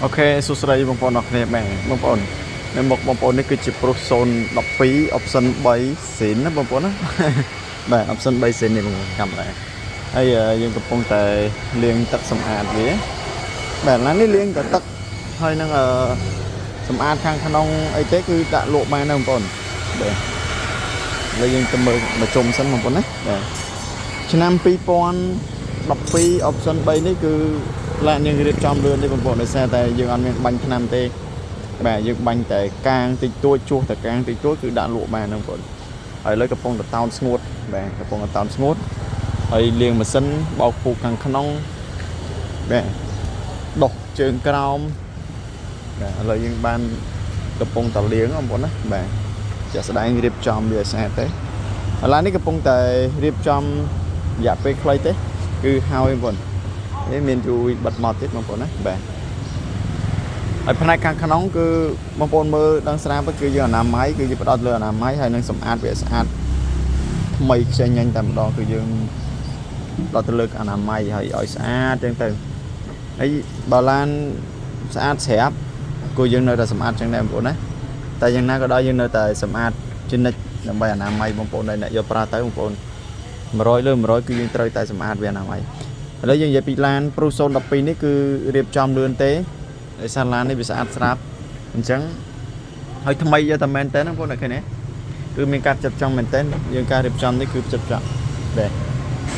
OK សួស្តីបងប្អូនអរគ្នាបាទបងប្អូននៅមុខបងប្អូននេះគឺជា Prius 012 option 3ស៊ីនណាបងប្អូនណា បាទ option 3ស៊ីននេះបងប្អូនកាមេរ៉ាហើយយើងកំពុងតែលាងទឹកសម្អាតវាបាទឡាននេះលាងក៏ទឹកហើយនឹងសម្អាតខាងក្នុងអីទេគឺដាក់លក់បានដែរបងប្អូនបាទឥឡូវយើងទៅមើលមកជុំសិនបងប្អូនណាបាទឆ្នាំ2012 option 3នេះគឺឡានយើងរៀបចំលឿនទេបងប្អូនដោយសារតែយើងអត់មានបាញ់ថ្នាំទេបាទយើងបាញ់តែកាងតិចតួចជួសតែកាងតិចតួចគឺដាក់លក់បានហ្នឹងបងប្អូនហើយឥឡូវកំពុងតែតោនស្ងួតបាទកំពុងតែតោនស្ងួតហើយលាងម៉ាស៊ីនបោកពូកខាងក្នុងបាទដោះជើងក្រោមបាទឥឡូវយើងបានកំពុងតែលាងបងប្អូនណាបាទជាក់ស្ដែងរៀបចំវាឲ្យស្អាតទេឥឡូវនេះកំពុងតែរៀបចំរយៈពេលខ្លីទេគឺហើយបងប្អូននេះមានជួយបិទមកទៀតបងប្អូនណាបាទហើយផ្នែកខាងក្នុងគឺបងប្អូនមើលដឹងស្រាប់គឺយើងអនាម័យគឺយើងផ្ដោតលើអនាម័យហើយនឹងសម្អាតវាស្អាតថ្មីខ្ចីញញតែម្ដងគឺយើងផ្ដោតទៅលើអនាម័យហើយឲ្យស្អាតចឹងទៅហើយបើឡានស្អាតស្រាប់គឺយើងនៅតែសម្អាតចឹងដែរបងប្អូនណាតែយ៉ាងណាក៏ដោយយើងនៅតែសម្អាតជានិច្ចដើម្បីអនាម័យបងប្អូនដែលអ្នកយកប្រើទៅបងប្អូន100លើ100គឺយើងត្រូវតែសម្អាតវាអនាម័យឥឡូវយើងនិយាយពីឡាន Prius 012នេះគឺរៀបចំលឿនទេដោយសារឡាននេះវាស្អាតស្រាប់អញ្ចឹងហើយថ្មីយកតែមែនតើបងប្អូនឃើញទេគឺមានការផ្ចិតផ្ចង់មែនតើយើងការរៀបចំនេះគឺផ្ចិតផ្ចង់បាទ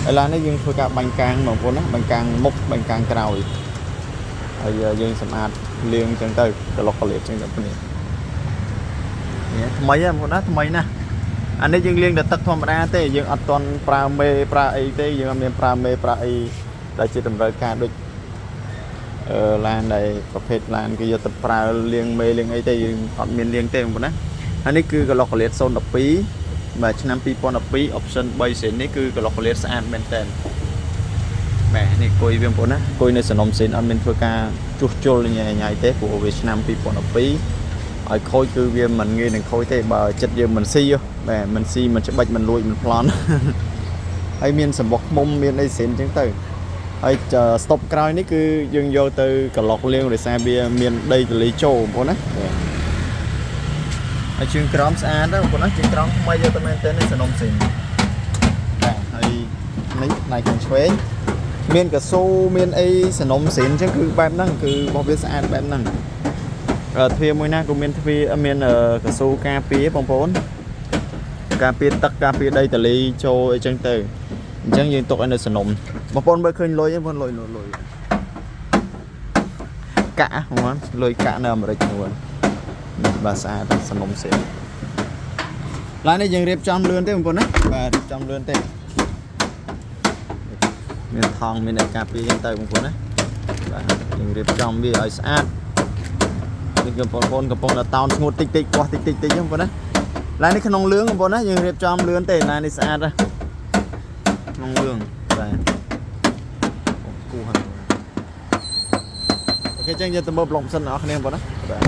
ហើយឡាននេះយើងធ្វើការបាញ់កាងបងប្អូនណាបាញ់កាងមុខបាញ់កាងក្រោយហើយយើងសម្អាតលាងអញ្ចឹងទៅក្លុកកលៀបអញ្ចឹងទៅនេះនេះថ្មីហ៎បងប្អូនណាថ្មីណាស់អានេះយើងលាងតែទឹកធម្មតាទេយើងអត់ទាន់ប្រើមេប្រើអីទេយើងអត់មានប្រើមេប្រើអីដែលជាតម្រូវការដូចឡានដែលប្រភេទឡានគេយកទៅប្រើលាងមេលាងអីទេយើងអត់មានលាងទេបងប្អូនណាអានេះគឺក្លុកកលៀត012បាទឆ្នាំ2012 option 3សេននេះគឺក្លុកកលៀតស្អាតមែនតើបាទនេះគុយវាបងប្អូនណាគុយនៅសនំសេនអត់មានធ្វើការជួសជុលញ៉ៃញ៉ៃទេព្រោះវាឆ្នាំ2012ឲ្យខូចគឺវាមិនងាយនឹងខូចទេបើចិត្តយើងមិនស៊ីបាទមិនស៊ីមិនច្បាច់មិនលួចមិនប្លន់ ហើយមានសម្បុកឃ្មុំមានអីសេនអញ្ចឹងទៅហើយស្តុបក្រោយនេះគឺយើងយកទៅក្លុកលាងដោយសារវាមានដីទលីចូលបងប្អូនណាបាទហើយជើងក្រោមស្អាតណាស់បងប្អូនណាជើងក្រោមថ្មីយកទៅមែនទែននេះសនំស៊ីនបាទហើយនេះផ្នែកខាងឆ្វេងមានកស៊ូមានអីសនំស៊ីនអញ្ចឹងគឺបែបហ្នឹងគឺរបស់វាស្អាតបែបហ្នឹងទ្វារមួយណាក៏មានទ្វារមានកស៊ូការពារបងប្អូនការពារទឹកការពារដីទលីចូលអីចឹងទៅអញ្ចឹងយើងទុកឲ្យនៅសនំបងប្អូនមើលឃើញលុយទេបងប្អូនលុយលុយលុយកាក់បងប្អូនលុយកាក់នៅអាមេរិកបងប្អូននេះបាទស្អាតសនំសេឡាននេះយើងរៀបចំលឿនទេបងប្អូនណាបាទរៀបចំលឿនទេមានថង់មានអីការពារចឹងទៅបងប្អូនណាបាទយើងរៀបចំវាឲ្យស្អាតនេះគឺបងប្អូនកំពុងតែតោនស្ងួតតិចតិចពោះតិចតិចតិចបងប្អូនណាឡាននេះក្នុងលឿងបងប្អូនណាយើងរៀបចំលឿនទេឡាននេះស្អាតណាស់ក្នុងលឿងបាទអូគូហើយ OK ចឹងយើងទៅមើលប្លុកម៉ាស៊ីនអ្នកនរគ្នាបងប្អូនណាបាទ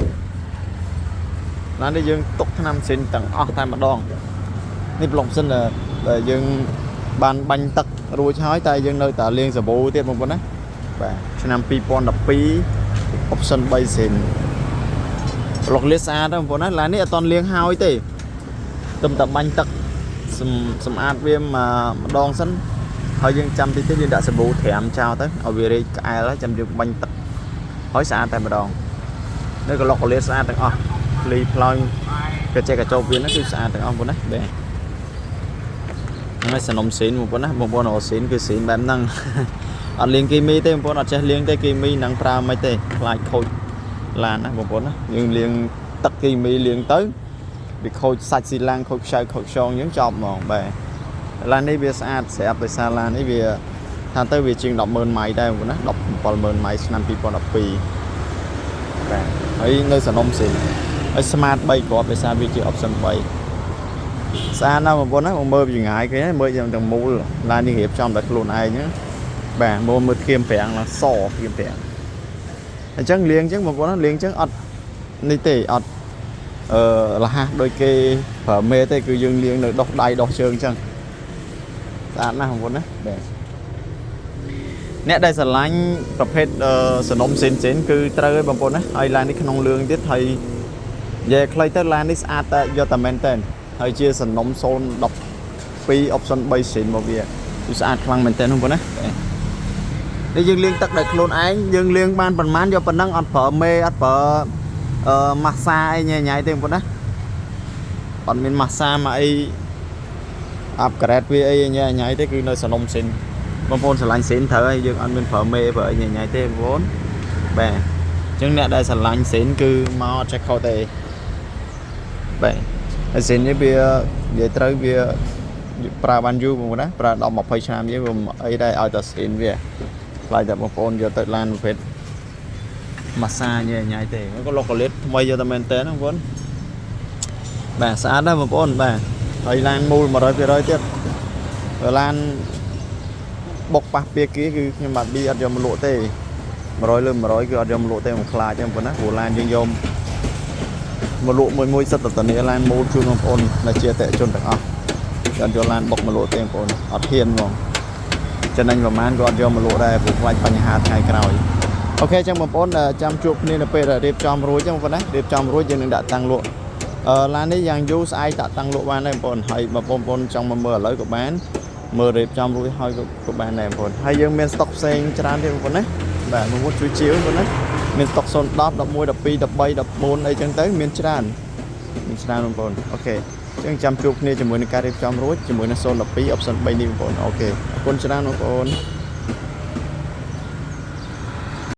ឡាននេះយើងទុកថ្នាំស៊ីនទាំងអស់តែម្ដងនេះប្លុកម៉ាស៊ីនដែលយើងបានបាញ់ទឹករួចហើយតែយើងនៅតែលាងសាប៊ូទៀតបងប្អូនណាបាទឆ្នាំ2012 option 3ស៊ីនប្លុកលាស្អាតបងប្អូនណាឡាននេះអត់តន់លាងហើយទេទំតែបាញ់ទឹកសម្អាតវាម្ដងសិនហើយយើងចាំតិចទៀតយើងដាក់សាប៊ូត្រាំចោលទៅឲ្យវារែកក្អែលហើយចាំយើងបាញ់ទឹកហើយស្អាតតែម្ដងនៅក្លុកកលៀស្អាតទាំងអស់ភ្លីផ្លោងកញ្ចេះកញ្ចោវាហ្នឹងគឺស្អាតទាំងអស់បងប្អូនណាបាទហ្នឹងហើយសនំស៊ីនបងប្អូនណាបងប្អូនរកស៊ីនគឺស៊ីនបែបហ្នឹង អត់លាងគីមីទេបងប្អូនអត់ចេះលាងទេគីមីនឹងប្រើមិនទេខ្លាចខូចឡានណាបងប្អូនណាយើងលាងទឹកគីមីលាងទៅវាខូចសាច់ស៊ីឡាំងខូចខ្ចៅខូចខ្យងយើងចប់ហ្មងបាទឡាននេះវាស្អាតស្រាប់ដោយសារឡាននេះវាថាទៅវាជាង100,000ម៉ៃដែរបងប្អូនណា170,000ម៉ៃឆ្នាំ2012បាទហើយនៅសនំស៊ីនហើយ smart 3គ្រាប់ដោយសារវាជា option 3ស្អាតណាស់បងប្អូនណាបងមើលពីងាយគេមើលយ៉ាងទាំងមូលឡាននេះរៀបចំដោយខ្លួនឯងហ្នឹងបាទមើលមើលធៀមប្រាំងឡើងសធៀមប្រាំងអញ្ចឹងលាងអញ្ចឹងបងប្អូនណាលាងអញ្ចឹងអត់នេះទេអត់អឺលះដូចគេប្រើមេទេគឺយើងលាងនៅដោះដៃដោះជើងអញ្ចឹងស្អាតណាស់បងប្អូនណាបាទ អ្នកដែលស្រឡាញ់ប្រភេទអឺសនំសេនសេនគឺត្រូវហើយបងប្អូនណាហើយឡាននេះក្នុងលឿងទៀតហើយនិយាយខ្លីទៅឡាននេះស្អាតតែយកតែមែនតើហើយជាសនំ012 option 3សេនមកវាគឺស្អាតខ្លាំងមែនតើបងប្អូនណានេះយើងលាងទឹកដោយខ្លួនឯងយើងលាងបានប៉ុន្មានយកប៉ុណ្ណឹងអត់ប្រើមេអត់ប្រើអឺម៉ាស្សាអីញ៉ៃញ៉ៃទេបងប្អូនណាអត់មានម៉ាស្សាមកអី upgrade វាអីញ៉ៃញ៉ៃទេគឺនៅសនំសិនបងប្អូនស្រឡាញ់សិនត្រូវហើយយើងអត់មានប្រើមេប្រើអីញ៉ៃញ៉ៃទេបងប្អូនបាទអញ្ចឹងអ្នកដែលស្រឡាញ់សិនគឺមកអត់ចេះខុសទេបាទហើយសិននេះវានិយាយត្រូវវាប្រើបានយូរបងប្អូនណាប្រើដល់20ឆ្នាំយើងវាមិនអីដែរឲ្យតែសិនវាខ្លាចតែបងប្អូនយកទៅឡានប្រភេទម៉ាសាញ៉ៃញ៉ៃទេក៏លុកកលិតថ្មីយកតែមែនតើបងប្អូនបាទស្អាតណាស់បងប្អូនបាទហើយឡានមូល100%ទៀត បើឡានបុកប៉ះពាគីគឺខ្ញុំបាទប៊ីអត់យកមកលក់ទេ100លើ100គឺអត់យកមកលក់ទេមិនខ្លាចទេបងប្អូនណាព្រោះឡានយើងយកមកលក់មួយមួយសិតតតានីឡានមូលជូនបងប្អូនដែលជាអតិថិជនទាំងអស់គេអត់យកឡានបុកមកលក់ទេបងប្អូនអត់ហ៊ានហ្មងចំណេញប្រហែលក៏អត់យកមកលក់ដែរព្រោះខ្លាចបញ្ហាថ្ងៃក្រោយ OK ចឹងបងប្អូនចាំជួបគ្នានៅពេលដែលរៀបចំរួចចឹងបងប្អូនណារៀបចំរួចយើងនឹងដាក់តាំងលក់អឺឡាននេះយ៉ាងយូរស្អែកដាក់តាំងលក់បានដែរបងប្អូនហើយបើបងប្អូនចង់មកមើលឥឡូវក៏បាន មើលរៀបចំរួចហើយក៏ក៏បានដែរបងប្អូនហើយយើងមានស្តុកផ្សេងច្រើនទៀតបងប្អូនណាបាទបងប្អូនជួយជាវបងប្អូនណាមានស្តុក010 11 12 13 14អីចឹងទៅមានច្រើនមានច្រើនបងប្អូន OK អញ្ចឹងចាំជួបគ្នាជាមួយនឹងការរៀបចំរួចជាមួយនឹង012 option 3នេះបងប្អូន OK អរគុណច្រើនបងប្អូន។